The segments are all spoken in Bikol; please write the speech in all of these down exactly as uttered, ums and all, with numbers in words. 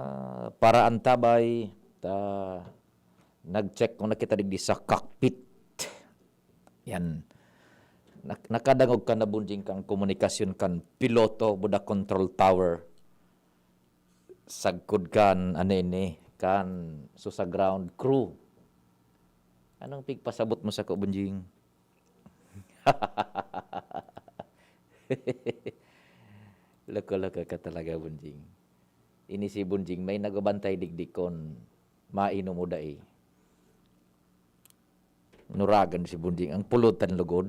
Ah, para antabay, ta, nag-check ko na kita digdi sa cockpit. Yan. Nak-, nakadangog ka na, Bunjing, kan komunikasyon kan piloto, buda control tower. Sagkod kan, ano ini, kan, so sa ground crew. Anong pigpasabot mo sako, Bunjing? Loko-loko ka talaga, Bunjing. Ini si Bunjing, may nagbabantay digdi kon mainom o dai. Nuragan si Bunjing, ang pulutan lugod.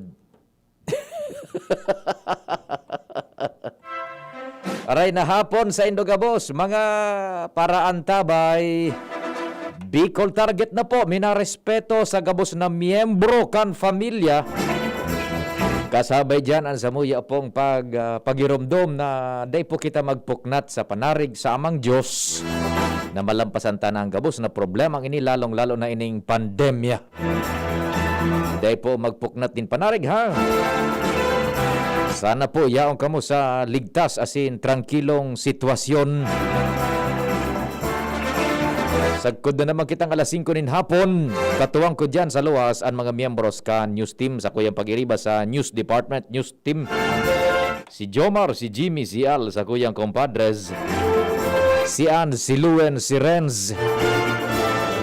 Aray na hapon sa indo gabos, mga paraantabay. Bicol Target na po, minarespeto sa gabos na miyembro kan familia. Kasabay diyan ang samuya pong pag, ah, pagiromdom na dai po kita magpuknat sa panarig sa Amang Diyos na malampasan ta na ang gabos na problema ini, lalong-lalo na ining pandemya. Dai po magpuknat nin panarig, ha? Sana po yaon kamo sa ligtas asin trangkilong sitwasyon. Sagkod na naman kitang alas singko nin hapon. Katuwang ko diyan sa luwas an mga miyembros kan news team, sa kuyang pag-iriba sa news department, news team. Si Jomar, si Jimmy, si Al, sa kuyang compadres. Si Ann, si Luen, si Renz.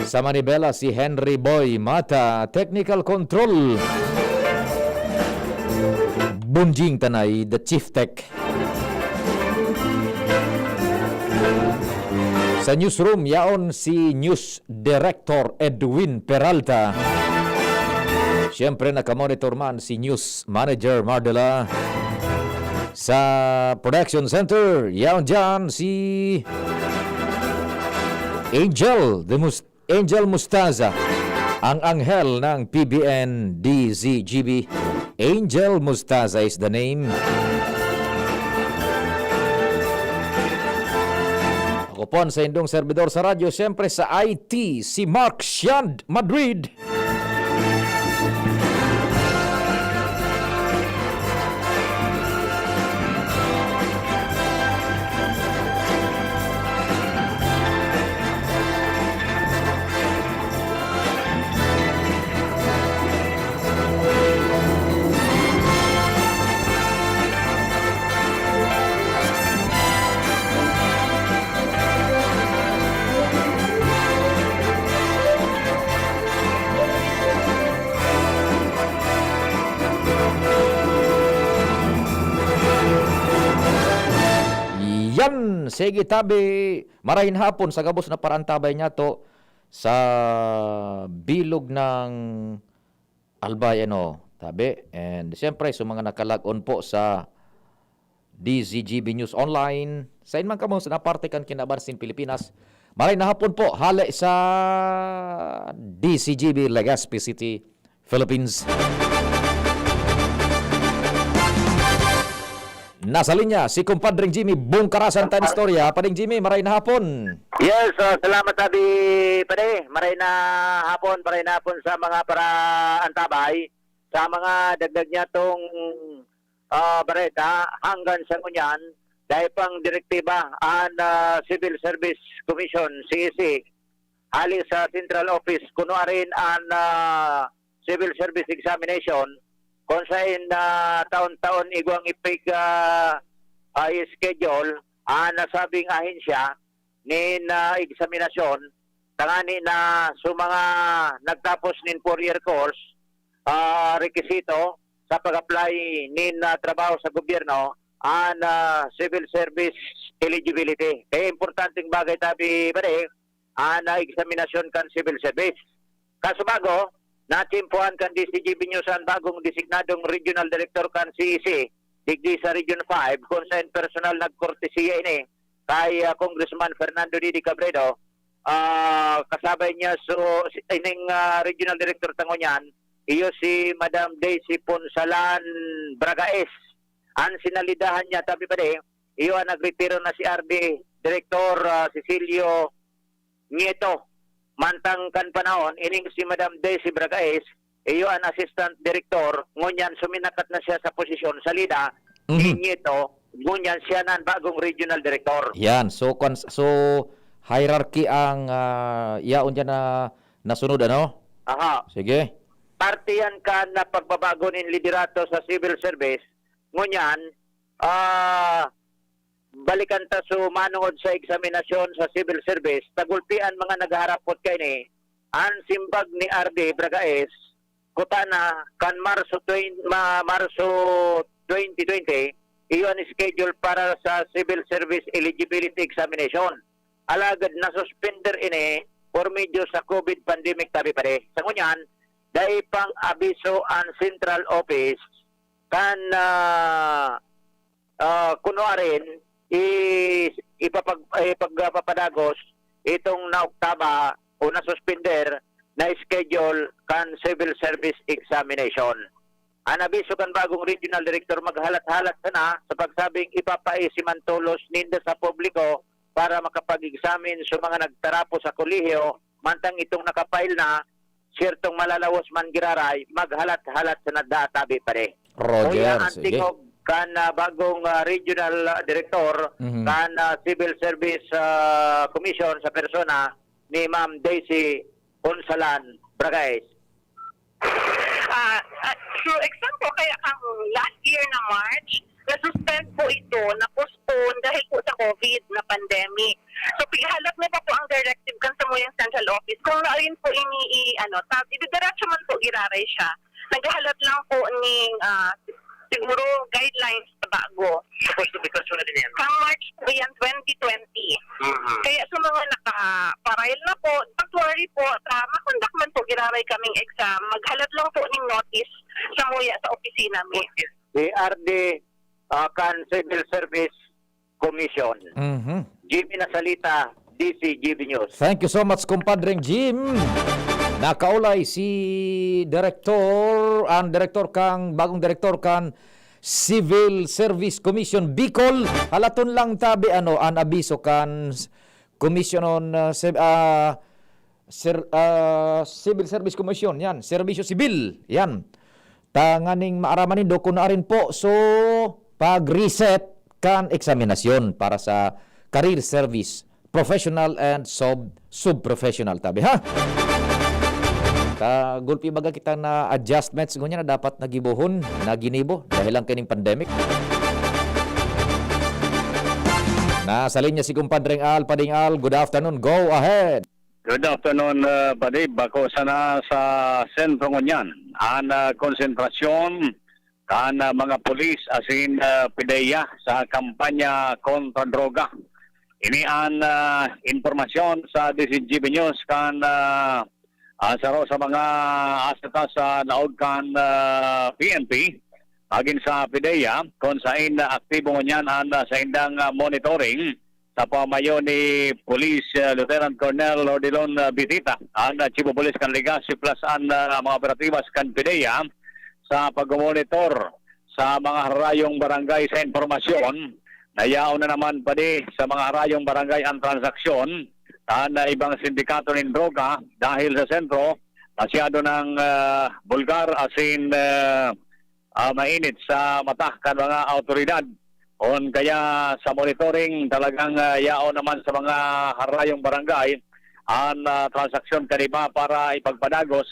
Sa manibela, si Henry Boy Mata, technical control. Bunjing Tanay, the chief tech. Sa newsroom, yaon si News Director Edwin Peralta. Siyempre, nakamonitor man si News Manager Mardela. Sa production center, yaon dyan si Angel de Mus-, Angel Mustaza, ang anghel ng P B N D Z G B. Angel Mustaza is the name. Ako po ang sa indong servidor sa radyo, siyempre sa I T, si Mark Shand Madrid. Yan, sige tabi, marahin hapon sa gabos na parantabay niya to sa bilog ng Albay, ano, tabi. And siyempre, sa mga nakalag-on po sa D Z G B News Online, sa inman kamo sa naparte kan kinaban sin Pilipinas, maray na hapon po, hale sa D Z G B Legazpi City, Philippines. Nasa linya si Kumpadring Jimmy Bungkarasan tan Istorya. Pading Jimmy, maray na hapon. Yes, ah, salamat, Abi, pare. Maray na hapon, maray na hapon sa mga paraantabay, sa mga dagdag niya tong, ah, bareta. Hanggang sa ngunyan, dahil pang direktiba an, ah, Civil Service Commission, C E C, hali sa central office, kuno arin an, ah, civil service examination, kung sain na taon-taon igwang ipig, ah, ah, schedule, ah, nasabing ahensya nin, ah, eksaminasyon, tangani na sa mga nagtapos nin four-year course, ah, rekisito sa pag-apply nin, ah, trabaho sa gobyerno, an, ah, civil service eligibility. Kaya importanteng bagay tabi, pare, an, ah, eksaminasyon kan civil service. Kaso bago, natsimpuhan kan D Z G B News an bagong designadong regional director kan C E C, digdi sa Region five, kung sain personal nagkortesiya ini kay, ah, Congressman Fernando Didi Cabredo. Ah, kasabay niya, so, si, ining, ah, regional director ta ngunyan, iyo si Madam Daisy Ponsalan Bragaes. An sinalidahan niya, tabi pa di, iyo an nagretiro na si R D Director, ah, Cecilio Nieto. Mantang kan panahon, ining si Madam Daisy Bragaes, iyo an Assistant Director, ngunyan suminakat na siya sa posisyon, salida ni Mhm. Nieto, ngunyan siya na an bagong Regional Director. Yan. So, kwan-, so, hierarchy ang, ah, yaon diyan na nasunod, ano? Aha. Sige. Parte yan kan na pagbabago nin liderato sa civil service. Ngunyan, ah, balikan ta so manongod sa eksaminasyon sa civil service, tagulpi an mga naghaharapot kaini, an simbag ni R D Bragaes, kuta na kan Marso twenty, ma-, Marso twenty twenty, iyo an schedule para sa civil service eligibility examination. Alagad nasuspender ini por medyo sa COVID pandemic, tabi pare. Sa ngunyan, dai pang abiso an central office kan, ah, ah, kuno arin i-, ipapag-, ipagpapadagos itong naoktaba o nasuspender na schedule kan civil service examination. An abiso kan bagong regional director maghalat-halat sana sa pagsabing ipapaisim an tolos ninda sa publiko para makapag-examine sa mga nagtarapo sa kolehiyo, mantang itong naka-file na, siyertong malalawas man giraray, maghalat-halat sana daa, tabi pare. Roger, Kuya, ang sige. Tingog kan, ah, bagong, ah, regional, ah, director Mhm. kan, ah, Civil Service, ah, Commission sa persona ni Ma'am Daisy Punsalan Bragais. Ah, ah, so example, kaya kang last year na March, na-suspend po ito, na-postpone dahil po sa COVID na pandemic. So, pighalat na pa po ang directive kan samuyang central office. Kung narin po ini, i-, ano, tab-, ididiretso man po giraray siya. Naghalat lang po ning, ah, siguro guidelines na bago. Supposed to be personal din yan. Kang March po yan, twenty twenty. Mhm. Kaya sa mga naka-file na po, don't worry po, sa makondak man po giraray kaming exam, maghalat lang po ning notice samuya sa opisina mi. Si R D, ah, kan Civil Service Commission. Mhm. Jimmy Nasalita, D C G B News. Thank you so much, kumpadreng Jim. Nakaulay si Direktor, ang Direktor kang, bagong Direktor kan Civil Service Commission Bicol. Halaton lang tabi, ano, an abiso kan s-, Commission on, ah, Civ-, ah, Sir, ah, Civil Service Commission, yan, Serbisyo Sibil, yan. Tanganing maaraman nindo kun arin po, so, pag-reset kan eksaminasyon para sa career service, professional and sub-, sub-professional, tabi, ha? Kagulpi baga kita na adjustments ngunyan na dapat nagibohon, naginibo, dahil lang kining pandemic. Nasa linya si Kumpadreng Al, Pading Al, good afternoon, go ahead! Good afternoon, uh, Padib. Bako sana sa sentro ngunyan an, uh, konsentrasyon kan, uh, mga pulis asin, uh, PDEA sa kampanya kontra droga. Ini an, uh, impormasyon sa D C G B News kan, uh, uh, saro sa mga aseta sa laog kan, uh, P N P, magin sa PDEA, kung sain, uh, aktibo ngunyan an, uh, saindang, uh, monitoring sa pamayo ni Police, ah, Lieutenant Colonel Lordilon, ah, Bitita, an, ah, Chief of Police kan Legazpi, plus an, ah, mga operatibas kan PDEA sa pagmomonitor sa mga harayong barangay sa impormasyon na yaon na naman padi sa mga harayong barangay ang transaksyon kan, ah, ibang sindikato nin droga dahil sa sentro masyado nang, ah, bulgar asin, ah, ah, mainit sa mata kan mga awtoridad. On kaya sa monitoring, talagang, ah, yaon naman sa mga harayong barangay an, ah, transaksyon kan iba para ipagpadagos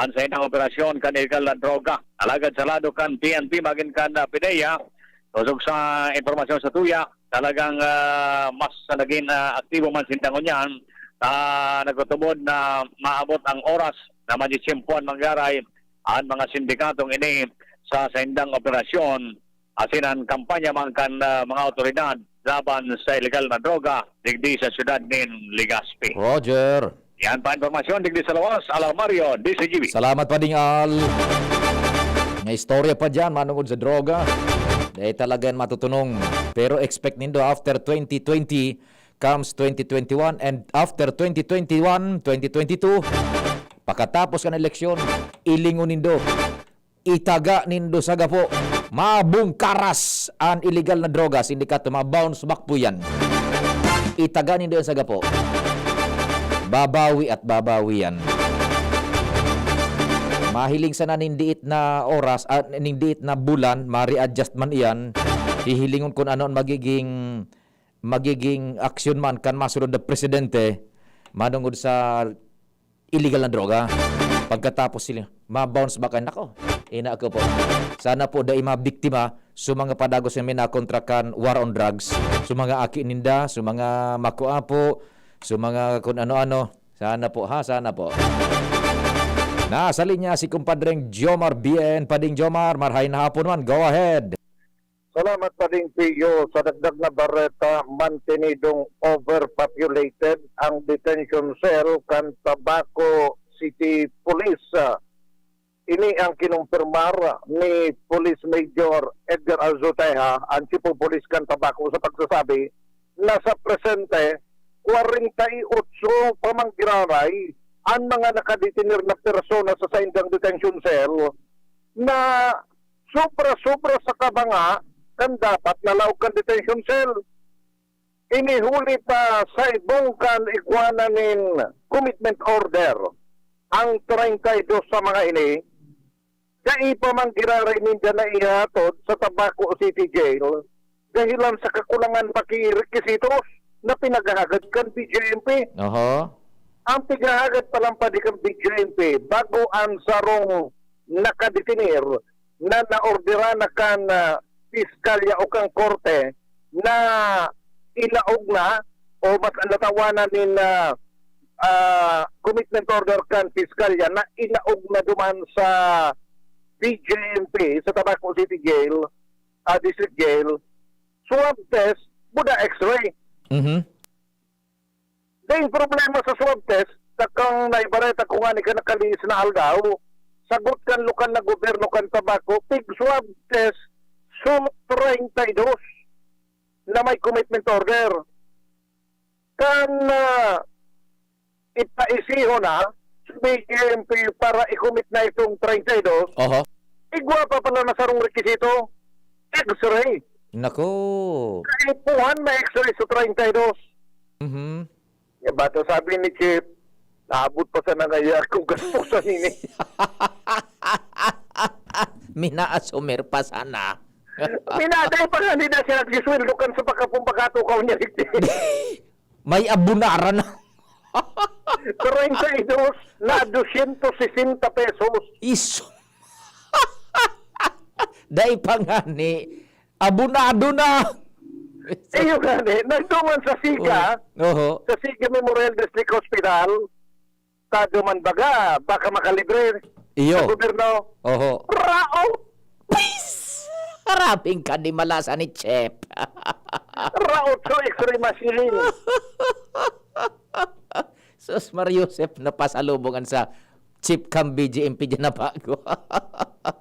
an saindang operasyon kan illegal na droga. Alagad sa lado kan P N P, magin kan, ah, PDEA, kusog sa impormasyon sa tuya, talagang, ah, mas nagin, ah, aktibo man sinda ngunyan, ah, nagtutubod na maabot ang oras na maditsimpuan manggaray an mga sindikatong ini sa saindang operasyon asin an kampanya man kan, ah, mga awtoridad laban sa illegal na droga digdi sa siyudad nin Legazpi. Roger. Yan pa impormasyon digdi sa lawas, Alarmario, D C G B. Salamat, Pading Al. May istorya pa dyan, manungod sa droga. Dahil talaga yan matutunong. Pero expect nindo after twenty twenty, comes twenty twenty-one, and after twenty twenty-one, twenty twenty-two, pakatapos kan eleksyon, ilingon nindo, itaga nindo sa gapo, mabungkaras an illegal na droga, sindikato, ma-bounce back po yan. Itaga nindo yan sa gapo. Babawi at babawi yan. Mahiling sana nin diit na oras, ah, nin diit na bulan, ma-readjust man iyan. Hihilingon kun ano an magiging magiging aksyon man kan masunod na presidente manungod sa illegal na droga. Pagkatapos sila, ma-bounce back ang, nako, ina ko po. Sana po dai mabiktima sa mga padagos na minakontra kan war on drugs. Sa mga aki ninda, sa mga makuapo, sa mga kun ano-ano. Sana po, ha, sana po. Nasa linya si kumpadreng Jomar B N. Pading Jomar, marhay na hapon man. Go ahead. Salamat, Pading Pio. Sa dagdag na bareta, mantenidong overpopulated ang detention cell kan Tabaco City Police. Ini ang kinumpirmar ni Police Major Edgar Azuteja, ang Chief of Police kan Tabaco, sa pagsasabi na sa presente, kwarenta y otso pa man giraray an mga nakadetener na persona sa saindang detention cell na sobra-sobra sa kabanga kan dapat na laog kan detention cell. Ini huli pa sa ibong kan igwa na nin commitment order ang treinta y dos sa mga ini, dai pa man giraray ninda naihatod sa Tabaco City Jail dahilan sa kakulangan pa ki requisitos na pinaghahagad kan B J M P. Oho. Ang pighahagad pa lang padi kan B J M P, bago ang sarong nakadetener na naorderan na kan, ah, piskalya o kan korte na ilaog na o mas natawanan nin, ah, ah, commitment order kan piskalya na ilaog na duman sa B J M P sa Tabaco City Jail, ah, District Jail, swab test, buda X-ray. Mhm. Dai problema sa swab test, takang naibareta ko ngani kan nakalihis na aldaw, sagot kan lokal na gobyerno kan Tabaco, pig-swab test, so treinta y dos na may commitment order. Kan, ah, ipaisiho na sa B J M P para i-commit na itong treinta y dos, Oho. igwa pa pala na sarong rekisito, X-ray. Nako. Kaipuhan na X-ray sa treinta y dos. Mhm. Ya, bata sabi ni Chief, naabot pa sana ngaya kung gastusan ini. Minaasumir pa sana. Minaday pa nga nila siya nagsisweldo kan sa pagkapumbaga to, kaon niya, Ricky. May abunaran na. Treinta y dos na doscientos sesenta pesos. Iso. Dai pa ngani. Abunado na. Iyo ngani. Nagtuman sa Siga, Oho. sa Siga Memorial District Hospital, Tado man baga, baka makalibre Iyo. sa gobyerno. Oho. Raot! Pis! Harapin ka di malasa ni Chep. Raot sa X-ray machine. Sus, Mar Joseph, napasalubongan sa Chief kan B J M P dyan na bago.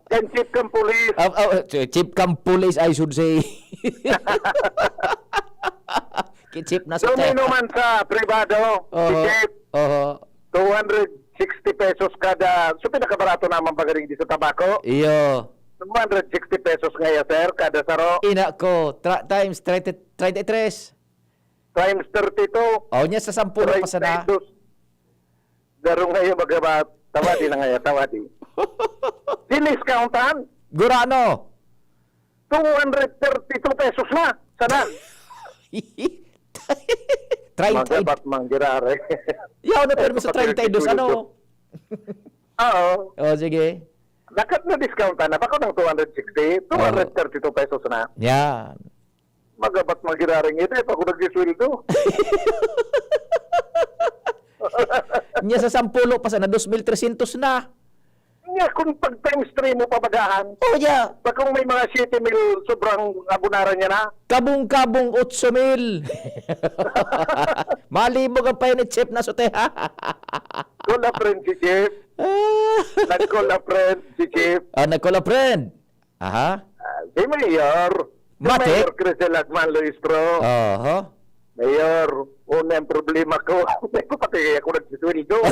Kan Chief kan Police. Ah, ah, Chief kan Police, I should say. Ki Chief na sa Domino man sa pribado, Oho. si Chief. Oho. Two hundred sixty pesos kada, so pinakabarato naman pag di sa tabako. Iyo. Two hundred sixty pesos ngaya, sir, kada saro. Ina ko, tra-, times thirty, thirty-three. Times thirty-two. Oh, niya sa sampulo pa sana. Treinta y dos. Daro ngaya magabat. Tawadi na ngaya, tawadi. Diniscountan. Gurano. Two hundred thirty-two pesos na. Sana. Treinta. Magabat manggirare. Yaw na, pero sa treinta y dos, ano? Oo. Oh, sige. Nakat na discount na, bako ng two hundred sixty, Oo. two hundred thirty-two pesos na. Yan. Magabat magiraring ito, eh, pag nagsisweldo. Niya sa sampulo pa sana, dos mil tresyentos na. Nga, kung pag times three mo pabagahan, Oh, yeah. Pag kung may mga siyete mil sobrang abonaran niya na. Kabong-kabong, otso mil. Malibog ang payo ni Chef na sute. Call a friend si Chef. Ah. Nag-call a friend si Chef. Ah, nag-call a friend. Aha. Ah, si Mayor. Si Matik? Mayor Crisel Agman Luistro. Oho. Mayor, una ang problema ko. Hindi ko pati ako nagsisweldo.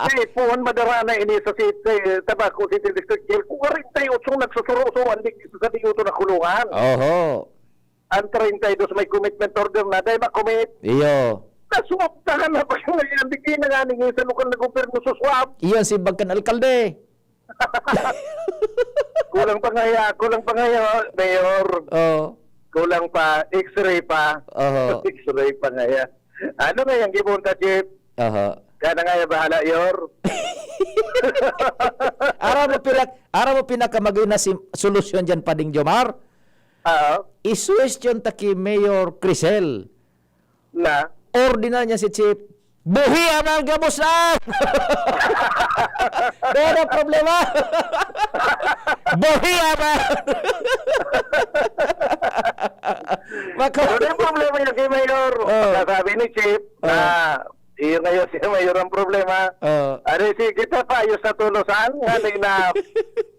Di, puhon madara na ini sa city, Tabaco City District Jail. Kung kwarenta y otso nagsusuro-suro, hindi sa sa diyoto na kulungan. Oho. Ang treinta y dos may commitment order na, dahil makommit. Iyo. Nasuwaptahan na pa yung hindi na nga ningi sa lokal na gobyerno sa swap. Iyon si Bagkan Alkalde. Kulang pa ngaya, kulang pa ngaya, Mayor. Oh. Kulang pa, X-ray pa. Oho. X-ray pa nga yan. Ano nga yung gibohon ta, Chief? Oho. Kana nga yung bahala, Yor. Aram mo, pinak-, aram mo, pinakamagin na si-, solusyon dyan, Pading Jomar? Oo. Isuwestiyon ta ki Mayor Crisel. Na? Ordinal niya si Chief. Buhi ang gabos na! Doon ang problema! Buhi ang Mako- Ano yung problema niya kay Mayor? Oh. Sabi ni Chief na Oh. iyo ngayon si Mayor ang problema. Oh. Ano, si kita pa, ayos na tulos, ah, nga na, na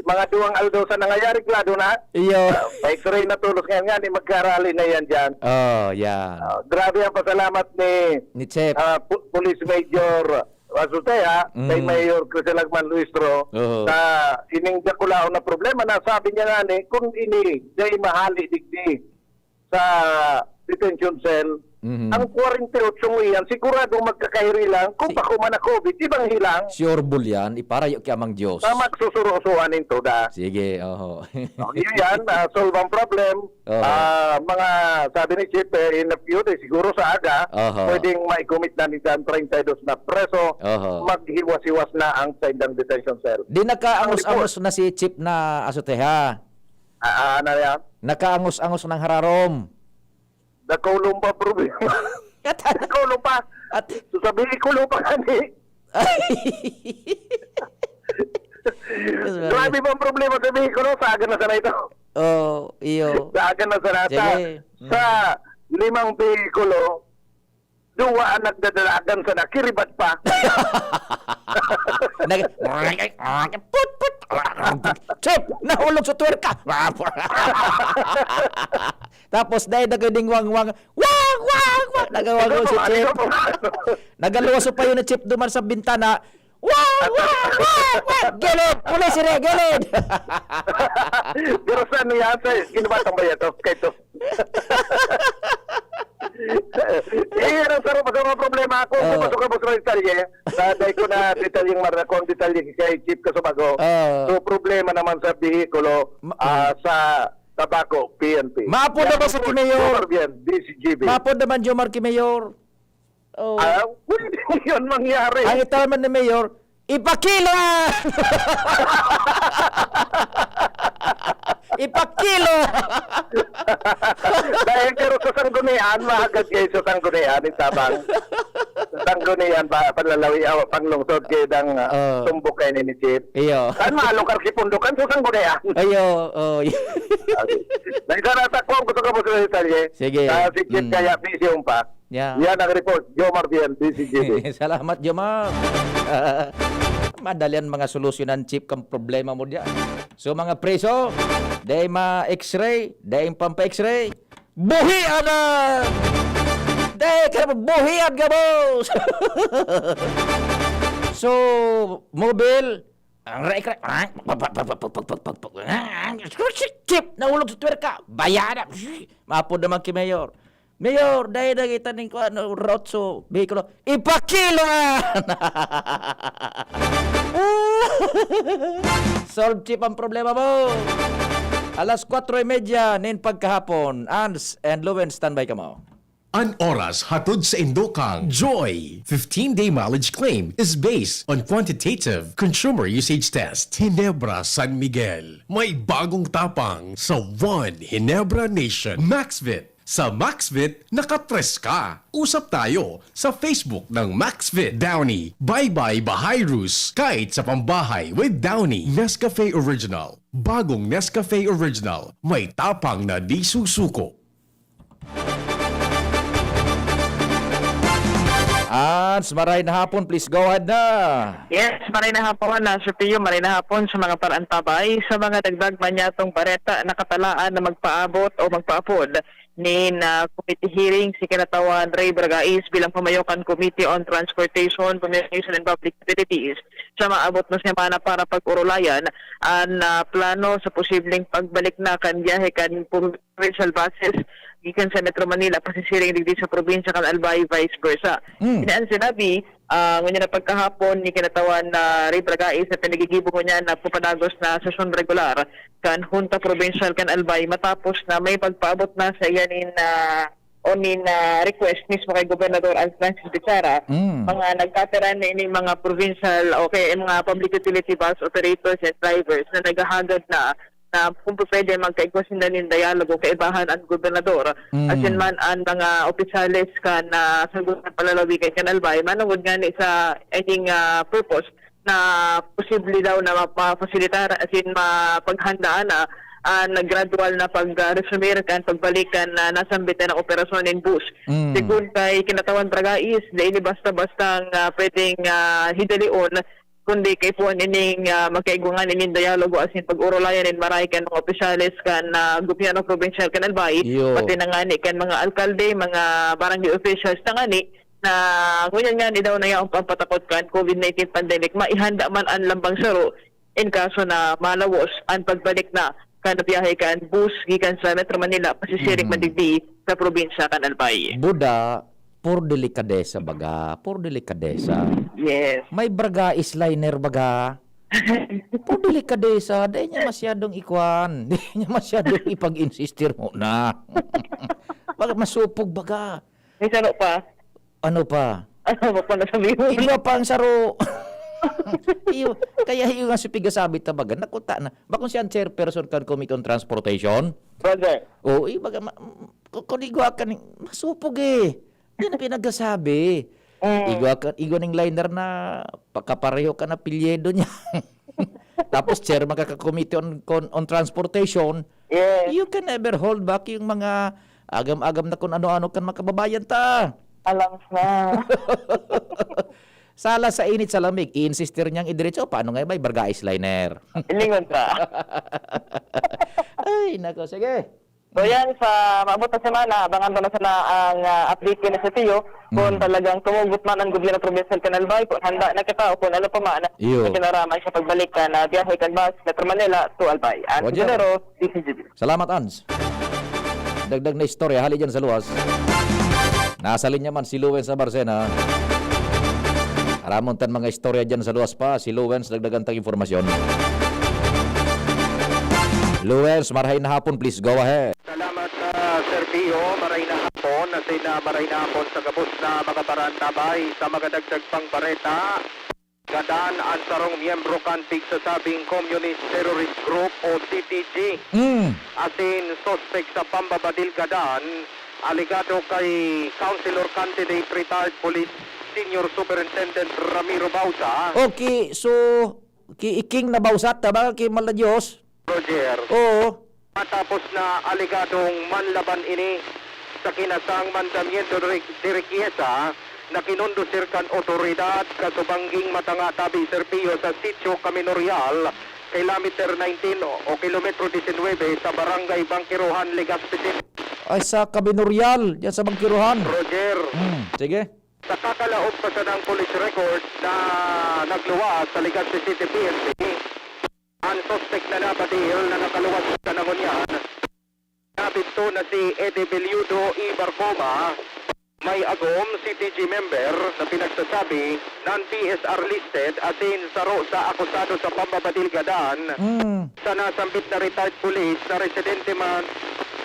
mga duwang aldaw sa nangyayari, klaro na. Iyo. Ah, pa-X-ray na tulos ngayon nga, ni magkarali na yan dyan. Oh, yan. Ah, grabe ang pasalamat ni Ni Chief. ah, Pu-, Police Major Azutea, kay Mm. Mayor Criselagman Luistro, Oo. sa ining dakulaon na problema na sabi niya nga ni, kung ini, dahil mahali digdi sa detention cell, Mhm. ang kwarenta y ocho iyan, sigurado magkakahiri lang, kung Si- bako man na COVID, ibang hilang. Sure ball yan, iparayo ki Amang Diyos. Na magsusuro-suhan nin toda. Sige, oho. Oh, yun yan, ah, solve ang problem. Oho. Ah, mga, sabi ni Chief, eh, in a few days, siguro sa aga, Oho. pwedeng maikumit na ni Jan treinta y dos na preso, Oho. maghiwas-hiwas na ang saindang detention cell. Di nakaangos-angos Ang report. na si Chief na Azutea. Ah, ah, ano yan? Nakaangos-angos ng hararom. Nakulong pa problema. Nakulong pa. At So, sabi, ikulo pa nga ni. Yes, Grabe ba ang problema sa vehikulo? Sa akin na sana ito. Oh, iyo. Sa akin na sana. Sa, Sige. Mm. sa limang vehikulo, duwa ang nagdadalagan sana, kiribat pa. Nag-, put, put, Chip, nahulog sa twerka. Tapos, dahil nagding wang-wang, wang, wang, wang, nagawang si Chip. Nagaluwas pa yun ni Chip duman sa bintana. Wang, wang, wang, wang. Gilid! Pulis, sila, gilid! Pero saan niya, sir? Ginubatang ba yan? Ito, kay ito. Eh, yan ang sarap sa mga problema. Kung Oo. gusto ka, boss, ng detalye, sa dahil ko na detalyeng mar-, kung detalye kay Chief Casubago. Oo. So, problema naman sa bihikulo, Ma- ah, sa Tabaco, P N P. Maapod Yan naman ang sa report, Kimayor. Jomar Bien, D C G B. Maapod naman, Jomar Kimayor. Oh. Ah, pwede yun mangyari. Ang itaw man ni Mayor, "Ipakilo!" Ipakilo! Dahil pero sa Sanggunian, mahagad kayo sa Sanggunian, yung tabang. Sa Sanggunian, pa, panlalawi, ah, panglungsod kayo ng, ah, Oh. tumbok kayo ni Chief. Iyo. Saan maalokar si Pundukan sa Sanggunian? Ayo, oh, y- Okay. Nagdara sa kung gusto ka mo sa detalye. Sige. Ah, si Chief Mm. kaya busy yung pa. Yeah. Yan ang report. Jomar Bien, D C G B. Salamat, Jomar. Madali ang mga solusyonan, Chief, kang problema mo diyan. So, mga preso, dahil ma-X-ray, dahil pampa-X-ray, buhian na! Dahil ka buhian ka, boss! So, mobile, ang rek-, rek-, Chief, nahulog sa twerka, bayada! Maapod naman ki Mayor. Mayor, dai na kita ning kuan, no, route so behikulo. Ipakilo na! Solve, Chief, ang problema mo. Alas kwatro y media nin pagkahapon. Ans and Luen, standby kamo. An oras hatod sa indo kang Joy. Fifteen-day mileage claim is based on quantitative consumer usage test. Ginebra San Miguel. May bagong tapang sa One Ginebra Nation. Maxvit. Sa Maxvit, nakatres ka. Usap tayo sa Facebook ng Maxvit. Downy, bye-bye Bahayrus, kahit sa pambahay with Downy. Nescafe Original, bagong Nescafe Original, may tapang na di susuko. Ans, maray na hapon, please go ahead na. Yes, maray na hapon, ah, Sir Pio, maray na hapon sa mga paraantabay. Sa mga dagdag man niyatong bareta, nakatalaan na magpaabot o magpaapod nin, ah, committee hearing si Kinatawan Ray Bragais bilang pamayo kan Committee on Transportation, Communication and Public Utilities sa maabot na semana para pag-orolayan an, ah, plano sa posibleng pagbalik na kan biyahe kan provincial buses gikan sa Metro Manila pasisiring digdi sa probinsya kan Albay, vice versa. Mm. Ini ang sinabi Ah, ngunyan na pagkahapon, ni kinatawan na Ray Bragais na pinagigibo ngunyan na papadagos na sesyon regular kan Junta Provincial kan Albay matapos na may pagpaabot na sa iya nin, ah, o nin, ah, request mismo kay Gobernador Al Francis Bichara, Mm. mga nagkapera na ining mga provincial o kaya yung mga public utility bus operators and drivers na naghahagad na na kung pwede magkaigwa sinda nin dialogo kaibahan an gobernador, Mm. asin man an mga opisyales kan, ah, Sangguniang Panlalawigan kan Albay, manongod ngani sa ining, ah, purpose na posible daw na ma-, ma-facilitar asin mapaghandaan na an gradual na pag, ah, resumir kan pagbalik kan, ah, nasambit na operasyon nin bus. Mm. Segun kay Kinatawan Bragais, dai ini basta-bastang, ah, pwedeng, ah, hidalion kundi kaipuhan ining, ah, magkaigwa ngani nin dialogo asin pag-orolayan nin maray kan mga opisyales kan, ah, gobyerno probinsyal kan Albay, Iyo. pati na ngani kan mga alkalde, mga barangay officials na ngani na ngunyan ngani daw na yaon pa an patakot kan COVID nineteen pandemic, maihanda man an lambang saro in kaso na malawos an pagbalik na kan biyahe kan bus gikan sa Metro Manila pasisiring Mhm. madigdi sa probinsya kan Albay. Buda, por delikadesa baga, por delikadesa. Yes. May Bragais liner baga. Por delikadesa, dai niya masyadong ikuan, dai niya masyadong ipag-insistir muna. Baga masupog baga. May saro pa. Ano pa? Ano pa na sabi mo? Igwa pa ang saro. Iyo, kaya iyo nga si Piga sabi ta baga, nakuta na. Bakong siya ang chairperson kan Committee on Transportation? Brother. Oo, ibaga, ma-, ku-, kung igwa ka ni, masupog eh. Yan ang pinagkasabi. Mm. Igwa ka, igwa ning liner na pagkapareho ka na apelyido niya. Tapos chairman ka ka Committee on, on, on Transportation. Yes. You can never hold back yung mga agam-agam na kung ano-ano kan mga kababayan ta. Alam na. Sala sa init, sa lamig, i-insistir niyang idiretso. Paano nga ba? Bargais liner. Ilingon pa. Ay, nako. Sige. So yan, sa maabot na semana, abangan ko na sana ang, ah, update ko na sa T O, kung Mm. talagang tumugot man ang gobyerno provincial kan Albay, kung handa na kita o kung ano pa man Iyo. na kinaraman sa pagbalik ka na biyahe kan bus, Metro Manila to Albay. Ang Roger. General, D C G B. Salamat, Ans. Dagdag na istorya, hali dyan sa luwas. Nasa linya man si Luen sa Barcena. Aramon tan mga istorya dyan sa luwas pa. Si Luen sa dagdagan tang impormasyon. Luen, marahay na hapon, please go ahead. Salamat, ah, Sir Pio. Maray na hapon. Asin, ah, maray na hapon sa gabos na mga barantabay. Sa mga dagdag pang bareta, gadan an sarong miyembro kan pigsasabing Communist Terrorist Group o C T G. Mm. Asin suspek sa pambabadil gadan, alegado kay Councilor Candidate Retired Police Senior Superintendent Ramiro Bausa. Okay, so, ki Iking na Bausa ta ba, ki Mal na Diyos? Roger. Oo. Matapos na alegadong manlaban ini sa kinasang mandamiento de, de riqueza na kinondusir kan otoridad, kasubangging matanga tabi, Sir Pio, sa Sitio Kaminorial, kilometer nineteen o, o kilometro disinwebe sa Barangay Bangkirohan, Legazpi City. Ay, sa Kaminorial, yan sa Bangkirohan. Roger. Hmm, sige. Sa kakalaog pa sanang police records na nagluwas sa Legazpi City P N P, ang suspek na nabadil na nakaluwas sa ngunyan, nabidto na si Edebiliodo E. Barcoma, may agom, C T G member na pinagsasabi, non-P S R listed, asin saro sa akusado sa pambabadil gadan, Mm. sa nasambit na retired police na residente man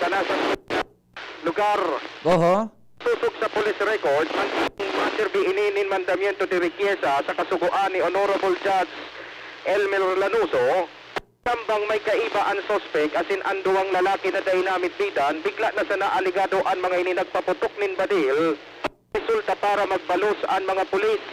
sa nasambit na lugar. Oho. Sosog sa police record, ang maserbi ini nin mandamiento de riqueza sa kasugoan ni Honorable Judge Elmer Lanuso, tambang may kaiba an suspek asin an duwang lalaki na dai namitbidan, bigla na sana alegado an mga ini nagpaputok nin badil. Resulta para magbalos an mga pulis.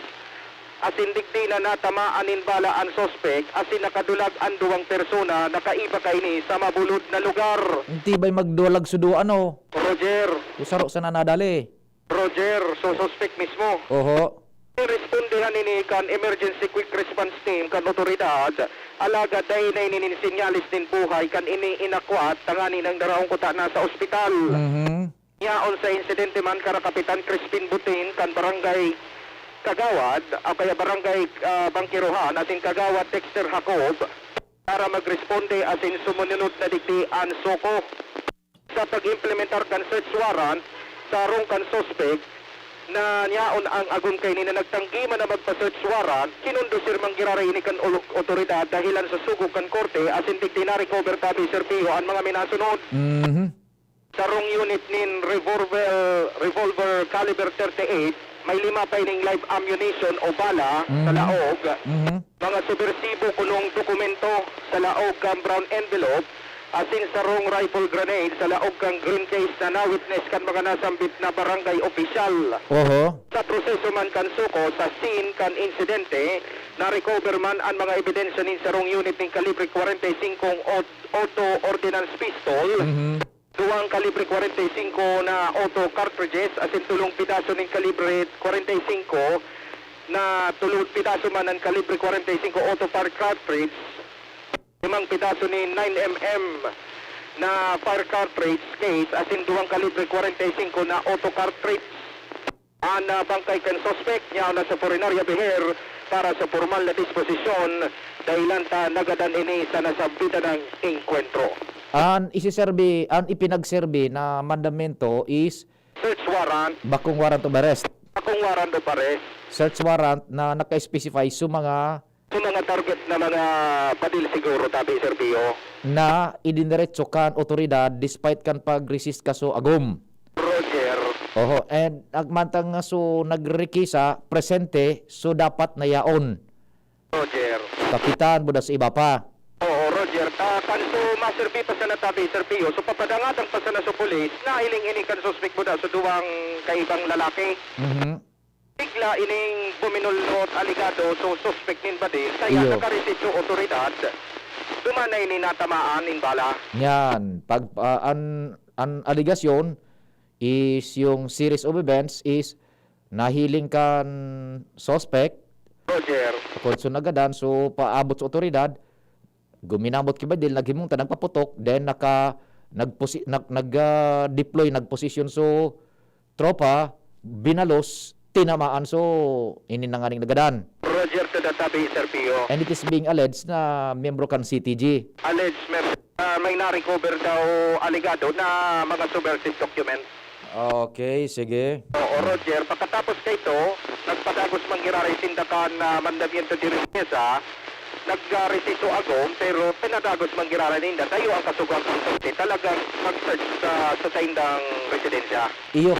Asin digdi na natamaan nin bala an suspek asin nakadulag an duwang persona na kaiba kaini sa mabulod na lugar. Ang tibay magdulag sudo, ano? Roger. Usaro sana nadali. Roger, so suspek mismo. Oho. Respondihan ini kan Emergency Quick Response Team kan otoridad, alagad dai na ini nin senyales nin buhay kan ini inakwat, tanganing daraon kuta na sa ospital. Mhm. Yaon sa insidente man, kara Kapitan Crispin Butin kan Barangay Kagawad, o kaya Barangay, ah, Bangkirohan, asin Kagawad Dexter Jacob, para magresponde asin sumununod na digdi an SOCO. Sa pag-implementar kan search warrant sa harong kan suspek, na yaon ang agom kaini na nagtanggi man na magpa-search warrant, kinundusir man giraray ini kan olo-, otoridad dahilan sa sugo kan korte asin digdi na-recover, tabi, Sir Pio, an mga minasunod. Mhm. Sarong unit nin revolver, revolver caliber thirty-eight, may lima pa ining live ammunition o bala sa Mhm. laog, Mhm. mga subersibo kunong dokumento sa laog kan brown envelope, asin sarong rifle grenade sa laog kan green case na na-witness kan mga nasambit na barangay opisyal. Oho. Sa proseso man kan suko sa scene kan insidente, na-recover man an mga ebidensya nin sarong unit nin kalibre kwarenta y singko ot-, auto ordnance pistol, Mhm. duwang kalibre kwarenta y singko na auto cartridges, asin tolong pidaso nin kalibre kwarenta y singko na tolong pidaso man nin kalibre kwarenta y singko auto fire cartridge, limang pidaso nin nine M M na fire cartridge case, asin duwang kalibre kwarenta y singko na auto cartridge. An, ah, bangkay kan suspek yaon na sa Funeraria Beher para sa pormal na disposisyon, dahilan ta nagadan ini sa nasambitan na engkwentro. An isiserbi, an ipinagserbi na mandamento is Search warrant. Bakong warrant of arrest. Bakong warrant of arrest. Search warrant na naka-specify sa mga Sa mga target na mga badil siguro, tabi, Sir Pio. Na idiniretso kan otoridad despite kan pag-resist kaso agom. Roger. Oho, and agmantang nga so nagrekisa, presente, so dapat na yaon. Roger. Kapitan, buda sa iba pa. Oo, Roger. Ta, kan so maserbi pa sana, tabi, Sir Pio, so papadangatang pa sana sa pulis, nahiling ini kan suspek buda sa duwang kaibang lalaki. Mhm. Bigla ining buminulnot, alegado, so suspek nin badil, kaya Iyo. nakaresist yung otoridad. Duman na ini natamaan nin bala. Yan. Pag, ah, an, an alegasyon is yung series of events is nahiling kan suspect. Roger. Kung so nagadan, so paabot sa otoridad, guminabot ki badil, naghimong ta, nagpaputok, then naka-, nagposi-, nag-, nag, ah, deploy, nagposisyon so tropa, binalos, tinamaan, so, ini na nganing nagadan. Roger to the tabi, Sir Pio. And it is being alleged na miyembro kan C T G. Alleged, mer-, ah, may na-recover daw alegado na mga subversive documents. Okay, sige. Oo, Roger. Pagkatapos kaito, nagpadagos man giraray sinda kan, ah, mandamiento de represa, nagresist so agom, pero pinadagos man giraray ninda. Tayo ang kasugoan kan korte. Talagang mag-search sa, sa saindang residensya. Iyo.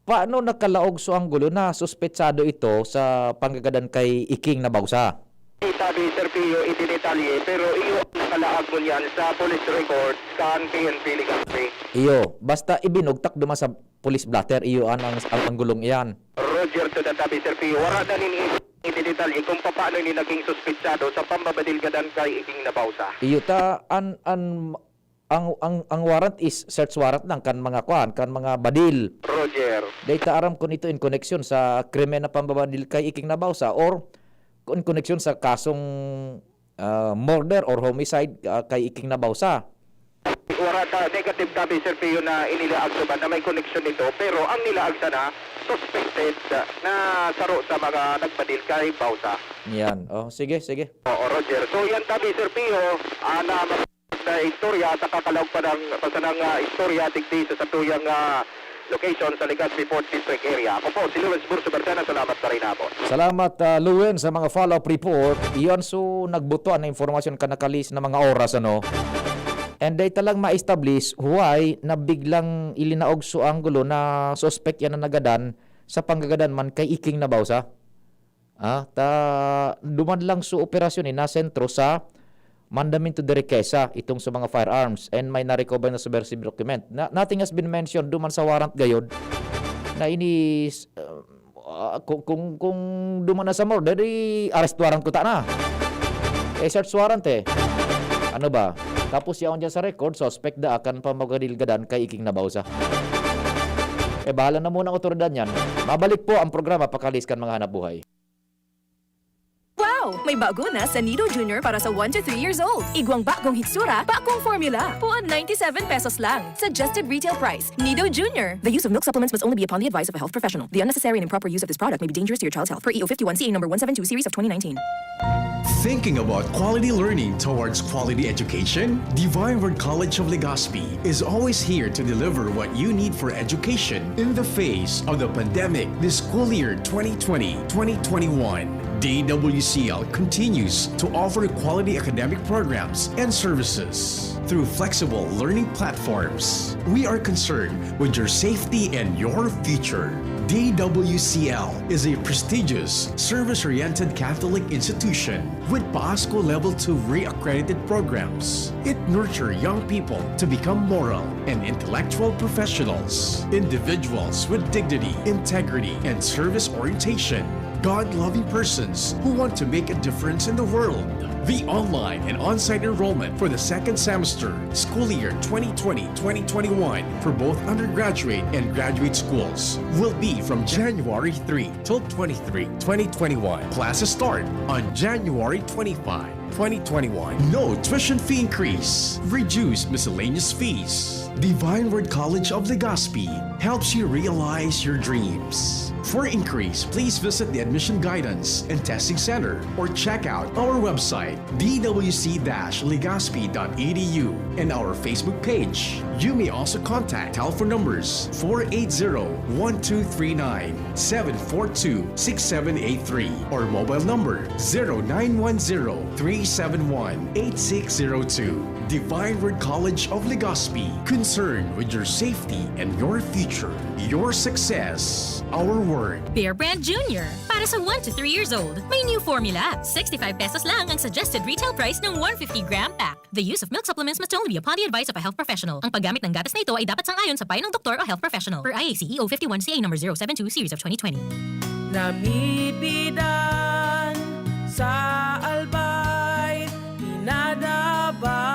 Paano nakalaog so anggulo na suspetsado ito sa panggagadan kay Iking Nabausa? Sabi, Sir Pio, idinetalye, pero iyo ang nakalaag mo niyan sa police records kan P N P Legazpi. Iyo, basta ibinugtak duman sa police blotter, iyo an, ang, ang anggulong iyan. Roger to the tabi, Sir Pio. Wara na nin i-, idinetalye kung papaano ini naging suspetsado sa pambabadil gadan kay Iking Nabausa. Iyo ta, an, an, ang, ang, ang warrant is search warrant lang kan mga kuan, kan mga badil. Roger. Dai ta aram kun ito in connection sa krimen na pambabadil kay Iking Nabausa or kun in connection sa kasong, ah, murder or homicide, ah, kay Iking Nabausa. Wara ta, negative tabi, Sir Pio, na inilaag sa na may koneksyon nito, pero ang nilaag sana, suspected, ah, na saro sa mga nagbadil kay Bausa. Yan. Oh, sige, sige. Oo, Roger. So, yan tabi, Sir Pio, ah, na na istorya sa kakalaog pa ng, pa sanang, ah, istorya digdi sa satuyang, ah, location sa Legazpi Fourth District area. Ako po si Lawrence Burso Bertena. Salamat, Marinabo. Salamat, ah, Luen, sa mga follow-up report. Iyan so nagbuto na impormasyon kan nakalis na mga oras, ano? And dai ta lang ma-establish why na biglang ilinaog so anggulo na suspek yan na nagadan sa panggagadan man kay Iking Nabausa. Ah, ta, duman lang so operasyon, eh, nasentro sa mandamiento de riqueza, itong sa mga firearms, and may na-recover na subversive document. Na, nothing has been mentioned duman sa warrant gayod na ini, ah, kung, kung, kung duman na sa murder, di arrest warrant kuta na. Eh, search warrant, eh. Ano ba? Tapos yaon dyan sa record, suspect da kan pamagadilgadan kay Iking Nabausa. Eh, bahala na muna ang otoridad niyan. Mabalik po ang programa Pakalis kan Mga Hanapbuhay. Wow! May bago na sa Nido Junior para sa one to three years old. Igwang bagong hitsura, bagong formula. Puon ninety-seven pesos lang. Suggested retail price. Nido Junior. The use of milk supplements must only be upon the advice of a health professional. The unnecessary and improper use of this product may be dangerous to your child's health. Per E O fifty-one C A number one seven two series of twenty nineteen. Thinking about quality learning towards quality education? Divine Word College of Legazpi is always here to deliver what you need for education in the face of the pandemic this school year twenty twenty, twenty twenty-one. D W C L continues to offer quality academic programs and services through flexible learning platforms. We are concerned with your safety and your future. D W C L is a prestigious, service-oriented Catholic institution with PASCO Level two re-accredited programs. It nurtures young people to become moral and intellectual professionals, individuals with dignity, integrity, and service orientation, God-loving persons who want to make a difference in the world. The online and on-site enrollment for the second semester, school year twenty twenty, twenty twenty-one, for both undergraduate and graduate schools will be from January three till twenty-three, twenty twenty-one. Classes start on January twenty-five, twenty twenty-one. No tuition fee increase. Reduced miscellaneous fees. Divine Word College of Legazpi helps you realize your dreams. For inquiries, please visit the Admission Guidance and Testing Center or check out our website, d w c dash legazpi dot e d u, and our Facebook page. You may also contact telephone numbers four eight zero, one two three nine, seven four two, six seven eight three or mobile number zero nine one zero, three seven one, eight six zero two. Divine Word College of Legazpi, concerned with your safety and your future, your success, our word. Bear Brand Junior, para sa one to three years old. May new formula. Sixty-five pesos lang ang suggested retail price ng one fifty gram pack. The use of milk supplements must only be upon the advice of a health professional. Ang paggamit ng gatas na ito ay dapat sang-ayon sa payo ng doktor o health professional. Per I A C E O fifty-one C A number zero seven two series of twenty twenty. Namipidan sa albay, pinadaba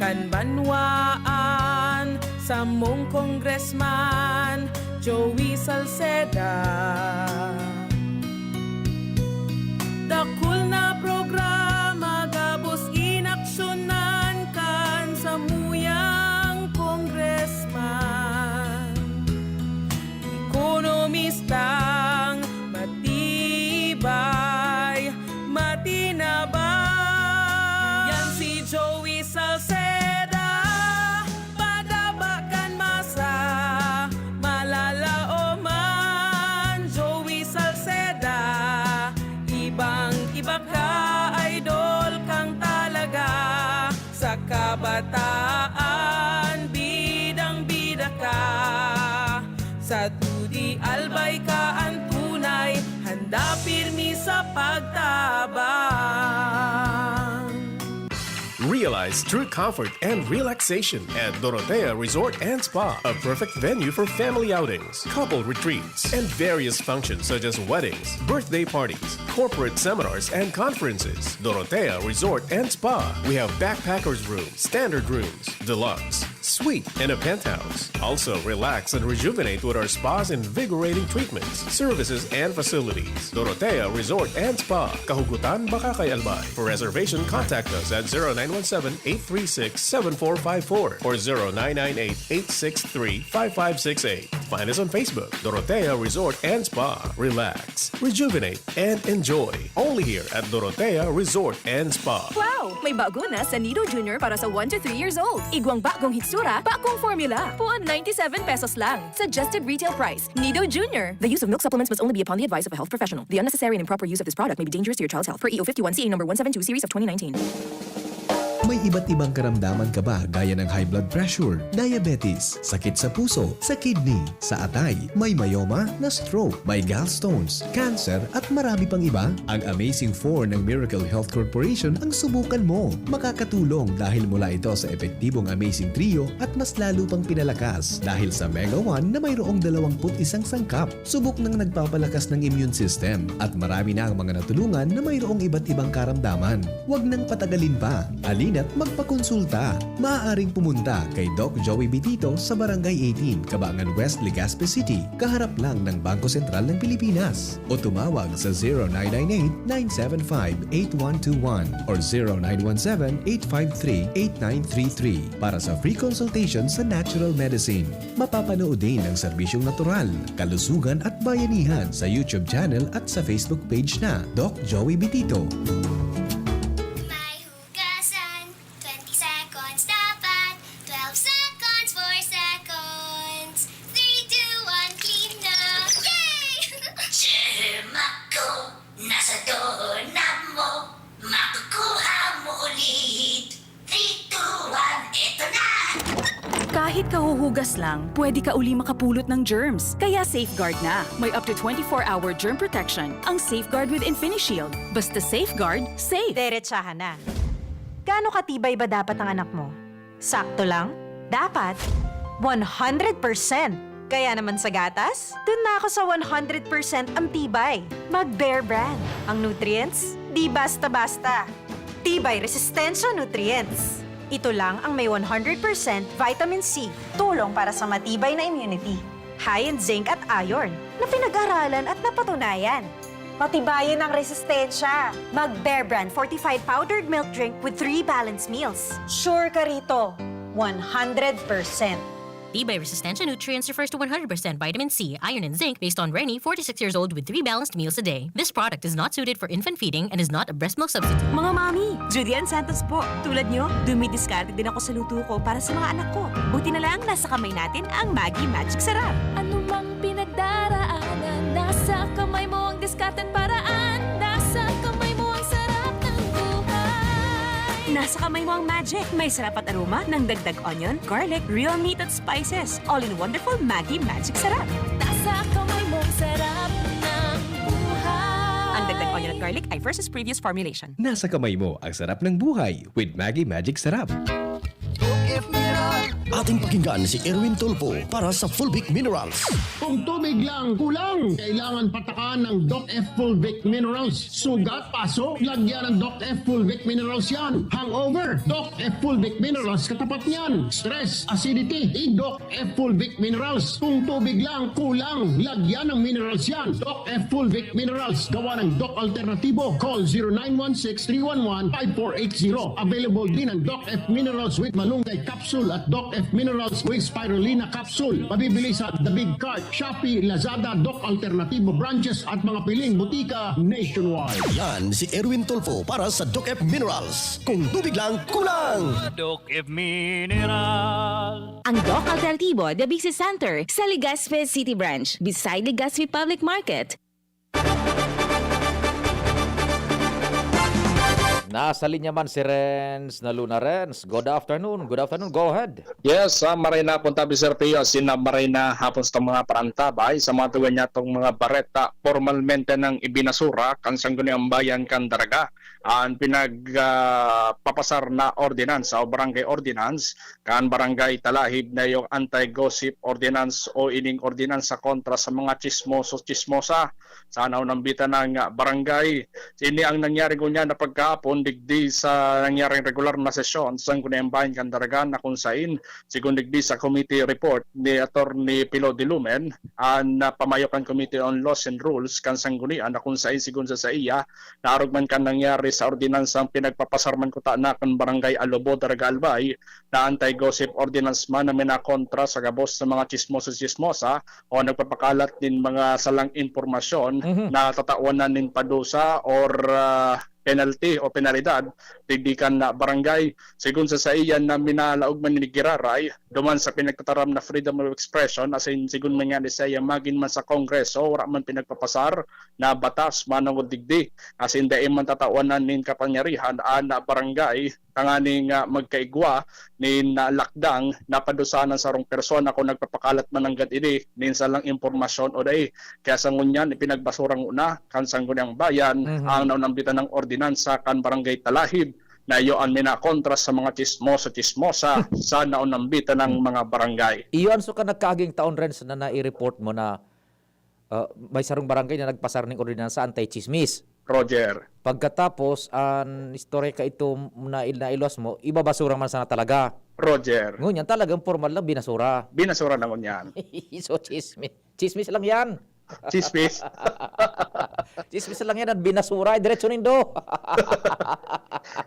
kan banwaan, samong congressman, Joey Salceda. Dakul na programa gabos inaksyonan kan samuyang congressman. Ekonomistang matibay, matinabang. Yan si Joey Salceda, padaba kan masa, malalaoman. Joey Salceda, ibang-iba ka, idol kang talaga. Sa kabataan, bidang-bida ka. Sa T U D Albay ka an tunay, handa pirmi sa pagtabang. Realize true comfort and relaxation at Dorotea Resort and Spa, a perfect venue for family outings, couple retreats, and various functions such as weddings, birthday parties, corporate seminars, and conferences. Dorotea Resort and Spa. We have backpackers room, standard rooms, deluxe, suite, and a penthouse. Also, relax and rejuvenate with our spa's invigorating treatments, services, and facilities. Dorotea Resort and Spa, Kahugutan, Bacacay, Albay. For reservation, contact us at zero nine one seven, eight three six, seven four five four or zero nine nine eight, eight six three, five five six eight. Find us on Facebook, Dorotea Resort and Spa. Relax, rejuvenate, and enjoy. Only here at Dorotea Resort and Spa. Wow! May bago na sa Nido Junior para sa one to three years old. Igwang bagong hitsura, bagong formula. Puon ninety-seven pesos lang. Suggested retail price. Nido Junior. The use of milk supplements must only be upon the advice of a health professional. The unnecessary and improper use of this product may be dangerous to your child's health. Per E O fifty-one C A number one seven two series of twenty nineteen. May iba't ibang karamdaman ka ba, gaya ng high blood pressure, diabetes, sakit sa puso, sa kidney, sa atay, may myoma, na-stroke, may gallstones, cancer, at marami pang iba? Ang Amazing Four ng Miracle Health Corporation ang subukan mo. Makakatulong dahil mula ito sa epektibong Amazing Trio at mas lalo pang pinalakas dahil sa Mega One na mayroong dalawampu't isang sangkap. Subok nang nagpapalakas ng immune system at marami na ang mga natulungan na mayroong iba't ibang karamdaman. Huwag nang patagalin pa. Halina At magpakonsulta. Maaaring pumunta kay Doc Joey Bitito sa Barangay eighteen, Kabangan West, Legazpi City, kaharap lang ng Bangko Sentral ng Pilipinas. O tumawag sa zero nine nine eight, nine seven five, eight one two one or zero nine one seven, eight five three, eight nine three three para sa free consultation sa natural medicine. Mapapanood din ang serbisyong natural, kalusugan at bayanihan sa YouTube channel at sa Facebook page na Doc Joey Bitito. May hugasan, twenty seconds dapat, twelve seconds, four seconds, three, two, one, clean na! Yay! Germako, nasa doorknob mo, makukuha mo ulit. Three, two, one, eto na! Kahit kahuhugas lang, pwede ka uli makapulot ng germs. Kaya Safeguard na. May up to twenty-four hour germ protection ang Safeguard with InfiniShield. Basta Safeguard, safe. Derechahan na. Gaano katibay ba dapat ang anak mo? Sakto lang? Dapat one hundred percent. Kaya naman sa gatas, dun na ako sa one hundred percent ang tibay. Mag Bear Brand. Ang nutrients, di basta-basta. Tibay Resistensya Nutrients. Ito lang ang may one hundred percent vitamin C. Tulong para sa matibay na immunity. High in zinc at iron na pinag-aralan at napatunayan. Patibayin ang resistensya. Mag Bear Brand fortified powdered milk drink with three balanced meals. Sure ka rito, one hundred percent. Tibay Resistensya Nutrients refers to one hundred percent vitamin C, iron, and zinc based on Reni, forty-six years old, with three balanced meals a day. This product is not suited for infant feeding and is not a breast milk substitute. Mga mami, Judy Ann Santos po. Tulad nyo, dumidiskarte din ako sa luto ko para sa mga anak ko. Buti na lang, nasa kamay natin ang Maggi Magic Sarap. Anumang pinagdaraanan, nasa kamay mo ang diskarte at paraan. Nasa kamay mo ang sarap ng buhay. Nasa kamay mo ang magic. May sarap at aroma ng dagdag onion, garlic, real meat at spices. All in wonderful Maggi Magic Sarap. Nasa kamay mo ang sarap ng buhay. Ang dagdag onion at garlic ay versus previous formulation. Nasa kamay mo ang sarap ng buhay with Maggi Magic Sarap. Ating pakinggan si Erwin Tulfo para sa Fulvic Minerals. Kung tubig lang kulang, kailangan patakan ng Doc F Fulvic Minerals. Sugat, paso, lagyan ng Doc F Fulvic Minerals yan. Hangover, Doc F Fulvic Minerals katapat niyan. Stress, acidity, i-Doc F Fulvic Minerals. Kung tubig lang kulang, lagyan ng minerals yan. Doc F Fulvic Minerals, gawa ng Doc Alternatibo. Call zero nine one six three one one five four eight zero. Available din ang Doc F Minerals with Malunggay Capsule at Doc F Minerals with Spirulina Capsule. Mabibili sa The Big Cart, Shopee, Lazada, Doc Alternatibo branches at mga piling butika nationwide. Yan si Erwin Tulfo para sa Doc F Minerals. Kung tubig lang kulang! Doc F Mineral. Ang Doc Alternatibo, The Big C Center, sa Legazpi City Branch, beside Legazpi Public Market. Nasa linya man si Renz na Luna. Renz, good afternoon. Good afternoon. Go ahead. Yes, ah, maray na punta, Mister Pio. Asin na maray na hapon sa mga parantabay, sa mga tugon niya itong mga bareta, formalmente nang ibinasura kan Sangguniang Bayan kan Daraga ang pinag, ah, papasar na ordinansa o barangay ordinance kan Barangay Talahib na yung anti-gossip ordinance o ining ordinansa kontra sa mga chismoso-chismosa sa naunambitan ng barangay. Ini ang nangyari ngunyan na pagkahapon digdi sa nangyaring regular na sesyon sa Sangguniang Bayan kan Daraga na kung sain, sigon digdi sa committee report ni Attorney Pilo Dilumen, ang, ah, pamayo kan Committee on Laws and Rules kan Sanggunian na kung sain sigon sa saiya, naarog man kan nangyari sa ordinansang pinagpapasar man kuta na kan Barangay Alubo, Daraga Albay, na anti-gossip ordinance man na minakontra sa gabos sa mga chismoso-chismosa o nagpapakalat nin mga salang impormasyon Mhm. na tatawanan nin padusa or, ah, penalty o penalidad digdi kan, ah, barangay. Sigon sa saiya na minalaog man ni giraray duman sa pinagtataram na freedom of expression, asin sigon man nga ni saiya magin man sa Kongreso, wala man pinagpapasar na batas manongod digdi, asin dai man tatawanan nin kapangyarihan an barangay tanganing, ah, magkaigwa nin, ah, lakdang na padusahan an sarong persona kung nagpapakalat man nanggad ini nin salang impormasyon o dai. Kaya sa ngunyan, ipinagbasura nguna kan Sangguniang Bayan Mhm. ang naunambitan ng ordinansa kan Barangay Talahib na iyo an minakontra sa mga chismoso-chismosa sa naunambitan ng mga barangay. Iyo an suka nagkaaging taon, Renz, na nai-report mo na, ah, may sarong barangay na nagpasar ning ordinansa anti-chismis. Roger. Pagkatapos, an istorya ka ito na il-, nailuwas mo, ibabasura man sana talaga. Roger. Ngunyan, talagang formal na binasura. Binasura na ngunyan. So, chismis. Chismis lang yan. Chismis. Chismis lang yan at binasura. Diretso nindo.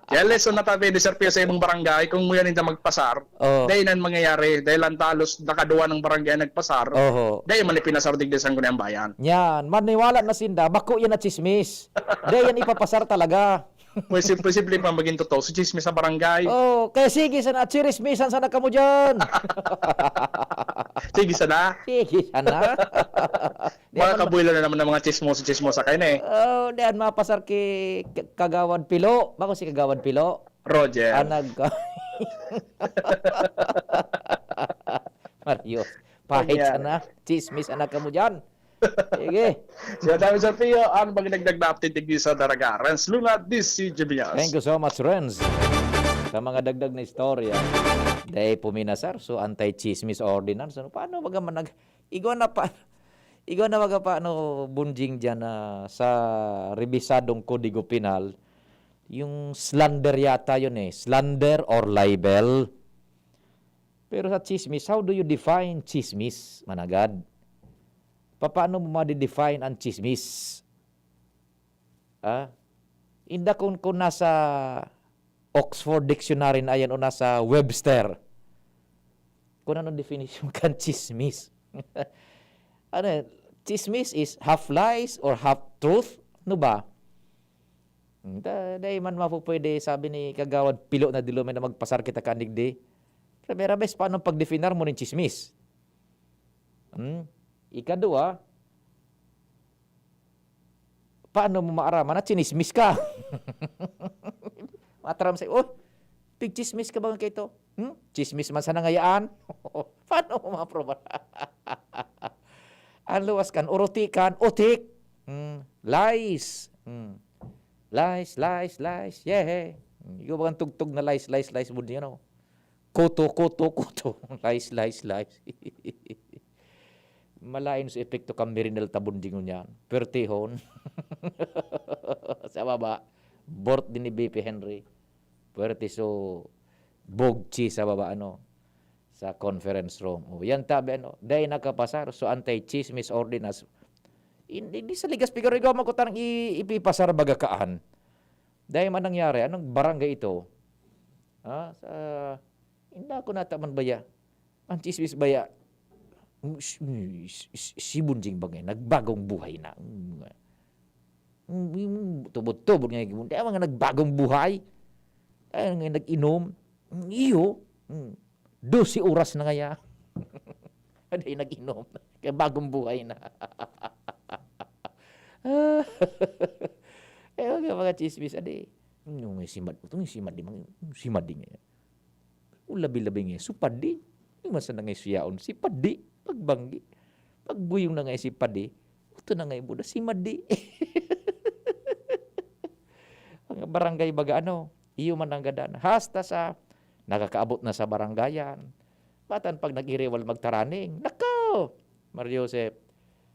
Kaya lesson na tabi ni Sir Pio sa imong barangay, kung muya ninda magpasar, Oh. Dahil nan mangyayari, dahil ang talos nakaduwa ng barangay ang nagpasar, Oho. Dahil man ipinasar digdi sa Sangguniang Bayan. Yan, maniwala na sinda, bako yan na chismis. Dahil yan ipapasar talaga. Posible, posible pa maging totoo. So, chismis sa barangay. Oh, kaya sige sana, chirismisan sana kamo dyan. Sige sana. Sige sana. Di Mga naman kabuelo na naman ng mga chismoso-chismosa kayo na eh. Oh, di yan mapasar ki K-, Kagawad Pilo. Bako si Kagawad Pilo. Roger. Ah, nag-, Mario, pahit Ayan. sana. Chismis anak ka mo dyan. Sige. Siya dami sa Pio, ang magdagdag na update digdi sa Daraga. Renz Luna, D C G B S. Thank you so much, Renz. Sa mga dagdag na istorya, dahil puminasar, so anti-chismis ordinance. Ano, paano baga man nag-, igwa na pa, igwa na baga pa, ano, Bunjing dyan na sa rebisadong Kodigo Penal, yung slander yata yun eh. Slander or libel. Pero sa chismis, how do you define chismis, managad? Papaano mo ma-define ang chismis? Ah? Inda kung, kung nasa Oxford Dictionary na yan o nasa Webster, kung anong definition kan chismis. Ano yan? Chismis is half lies or half truth? Ano ba? Hmm, da-, dai man mapupwede, sabi ni Kagawad Pilo na Dilome na magpasar kita kan digdi. Primera bes, paano pagdefinar mo nin chismis? Hmm? Ikadua, paano mo maaraman na chinismis ka? Mataram sa'yo, "Oh, pigchismis ka ba kaito? Hmm? Chismis man sana ngayaan." Paano mo maprobar? Ang luwas kan, uruti kan, utik. Hmm, lies. Hmm. Lies, lies, lies. Yeah. Hmm. Yung mga tugtog na lies, lies, lies, mo din, ano? Kuto, kuto, kuto. Lies, lies, lies. Malain sa epekto kan Mirinal ta Bunjing ngunyan. Pwertehon. Sa baba, bort din ni B P Henry. Pwerte so bugchi sa baba, ano, sa conference room. O, yan tabi, ano, dai nakapasar. So, anti-chismis ordinance. Hindi, hindi sa Ligas Figaro, ikaw magkutang i-, ipipasar baga kaan. Dai man nangyari. Anong barangay ito? Ha? Sa, hindi ako nataman baya. Ang chismis baya, si, si, si Bunjing ba ngayon, nagbagong buhay na. Tubod-tubod nga yung, mga nagbagong buhay. Ay, nga nag-inom. Iyo. Dose oras na ngaya. Aday nag-inom. Kaya bagong buhay na. Eh, mga, mga chismis, aday. Yung si Mad-, itong si Madi, mang-, si Madi ngayon. O labi-labi nga, so padi. Yung masa na nga siyaon, si padi. Pagbanggi. Pagbuyong na nga si padi. Ito na nga yung buda, si madi. Ang barangay baga ano, iyo man ang gadan. Hasta sa nakakaabot na sa barangayan. Batan pag nag-iriwal magtaraning. Nako! Mario Joseph,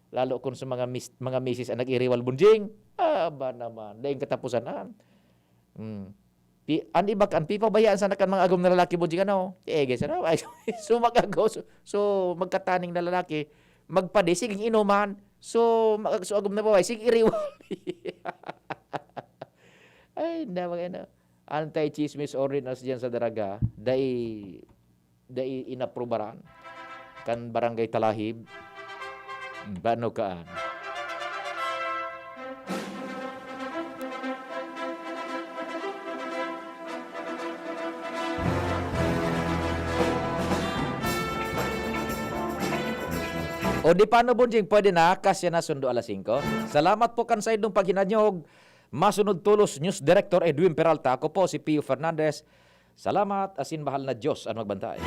lalo kung sa mga mis-, mga misis ang nag-iriwal bunjing. Aba naman, daing katapusan an. Hmm. Pi-, an iba kan, pipabayaan sana kan mga agom na lalaki, bunjing, ano? Ege sana, ay, so mag-agaw, so, so magkataning na lalaki, magpadi, sige, inuman. So, mag-, so agom na babae, sige, iriwal. Ay, na, mga ano, anti-chismis ordinance dyan sa Daraga, dai dai inaprubaran kan Barangay Talahib. Bano kaan? O di paano, Bunjing? Pwede na? Kasya na, sundo alas singko. Salamat po kan saindong paghinanyog. Masunod tolos, News Director Edwin Peralta. Ako po si Pio Fernandez. Salamat, asin mahal na Diyos ang magbantay.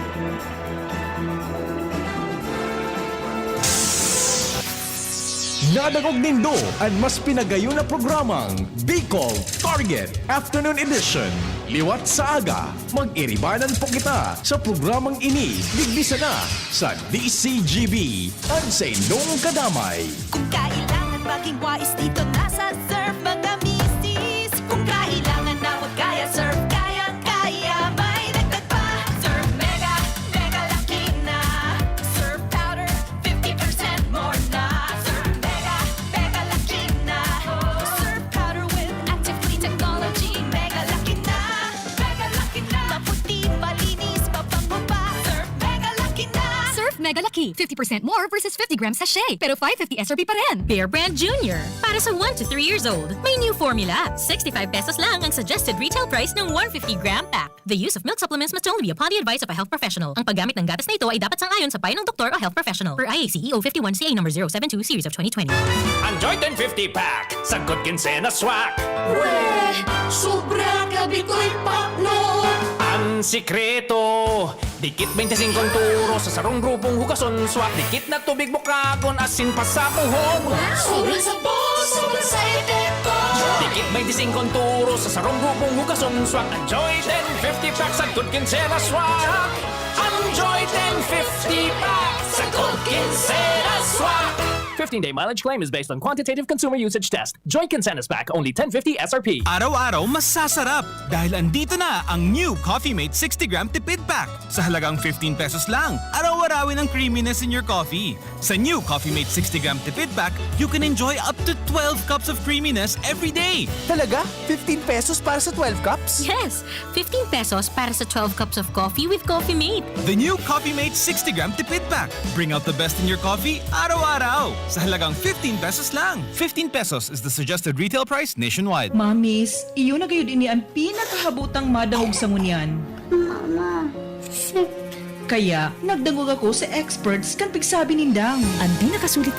Nadangog nindo an mas pinagayon na programang Bicol Target Afternoon Edition. Liwat sa aga, mag-iribanan po kita sa programang ini, digdi sana sa D C G B, an saindong kadamay. Kung kailangan maging wais, dito na sa Surf Magami. fifty percent more versus fifty gram sachet, pero five fifty S R P pa rin. Bear Brand Junior. Para sa one to three years old, may new formula. Sixty-five pesos lang ang suggested retail price ng one fifty gram pack. The use of milk supplements must only be upon the advice of a health professional. Ang paggamit ng gatas na ito ay dapat sang-ayon sa payo ng doktor o health professional. Per I A C E O fifty-one C A number zero seven two series of twenty twenty. Ang Joy ten fifty Pack, sagkod kinsenas swak. Weh! Sobra ka bitoy pakno! Ang sikreto, dikit twenty-five turos sa sarong grupong hugason swak. Dikit na tubig bukagon asin pasapuhon. Sobra sa boss, sobra sa epekto! Dikit twenty-five turos sa sarong grupong hugason swak. Ang Joy ten fifty Pack, sagkod kinsenas swak. Ang Joy ten fifty Pack, sagkod kinsenas swak. fifteen-day mileage claim is based on quantitative consumer usage test. Joy Kinsenas Pack, only ten fifty S R P. Araw-araw masasarap dahil andito na ang new Coffee Mate sixty gram tipid pack. Sa halagang fifteen pesos lang, araw-arawin ang creaminess in your coffee. Sa new Coffee Mate sixty gram tipid pack, you can enjoy up to twelve cups of creaminess every day. Talaga? fifteen pesos para sa twelve cups? Yes! fifteen pesos para sa twelve cups of coffee with Coffee Mate. The new Coffee Mate sixty gram tipid pack. Bring out the best in your coffee araw-araw. Sa halagang fifteen pesos lang. Fifteen pesos is the suggested retail price nationwide. Mamis, iyo na gayud ini an pinakahabotang madangog sa ngunyan. Mama, sick. Kaya, nagdangog ako sa experts kan pigsabi nindang. Ang pinakasulit